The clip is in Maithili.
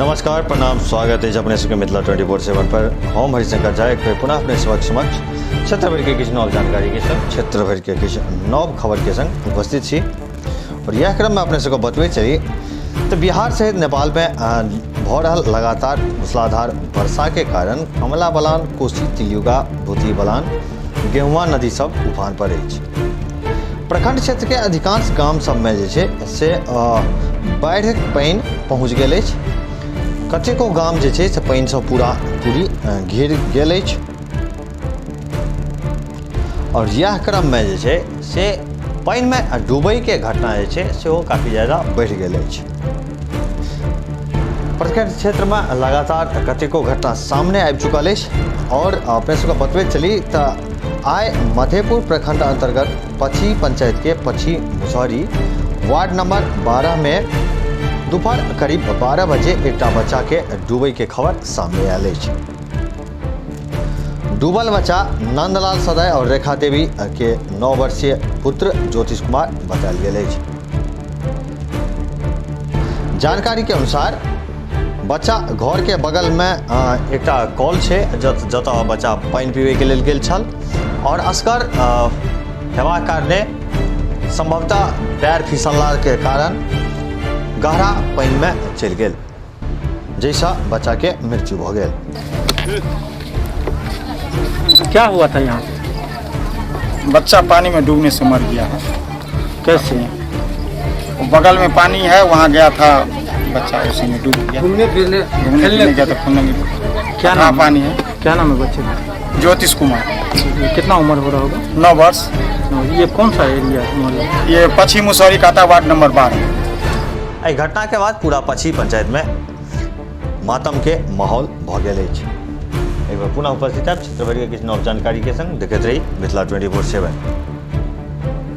नमस्कार, प्रणाम, स्वागत है अपने सबके मिथिला 24/7 पर। हम हरिशंकर झा एक बेर पुनः अपने सबक समक्ष क्षेत्र भर के किछु नव जानकारी के संग, क्षेत्र भर के किछु नव खबर के संग उपस्थित छी। और यह क्रम में अपने सबके बतबै चली तो बिहार सहित नेपाल में भऽ रहल लगातार मूसलाधार वर्षा के कारण कमला बलान, कोसी, तिलयुगा, भूतही बलान, गेहुआ नदी सब उफान पर अछि। प्रखंड क्षेत्र के अधिकांश गाम सब में जे छै से बाढ़िक पानि पहुँच गेल अछि। कतेको गाम जे छै से पानिसँ पूरा पूरी घिर गेल अछि। और यह क्रम में जे छै से पानि में डूबै के घटना जे छै सेहो काफी ज्यादा बढ़ि गेल अछि। प्रखंड क्षेत्र में लगातार कतेको घटना सामने आबि चुकल अछि। और अपने सबके बतबैत चली तऽ आइ मधेपुर प्रखंड अंतर्गत पछी पंचायत के पछी मुसहरी वार्ड नंबर 12 में दोपहर करीब 12 बजे एकटा बच्चा के डूबै के खबर सामने आयल अछि। डूबल बच्चा नंदलाल सदाय और रेखा देवी के 9 वर्षीय पुत्र ज्योतिष कुमार बतायल गेल अछि। जानकारी के अनुसार बच्चा घर के बगल में एकटा कल छै जतऽ बच्चा पानि पीबै के लेल गेल छल और असगर हेबाक कारणे संभवतः पैर फिसलला के कारण गहरा पानि में चलि गेल, जाहिसँ बच्चा के मृत्यु भऽ गेल। क्या हुआ था यहाँ पे? बच्चा पानी में डूबने से मर गया है। कैसे? वो बगल में पानी है, वहाँ गया था बच्चा, उसी में डूब गया। घूमने फिरने घूमने फिरने गया था, खेलने में। क्या हाँ, नाम? पानी है। क्या नाम है बच्चे का? ज्योतिष कुमार। कितना उम्र हो रहा होगा? 9 वर्ष। ये कौन सा एरिया है मोहल्ला? ये पश्चिम मुसहरी काता वार्ड नंबर 12। एहि घटना के बाद पूरा पछी पंचायत में मातम के माहौल भऽ गेल अछि। एक बेर पुनः उपस्थित है क्षेत्र भरि के किछु नव जानकारी के संग। देखैत रही मिथिला 24/7।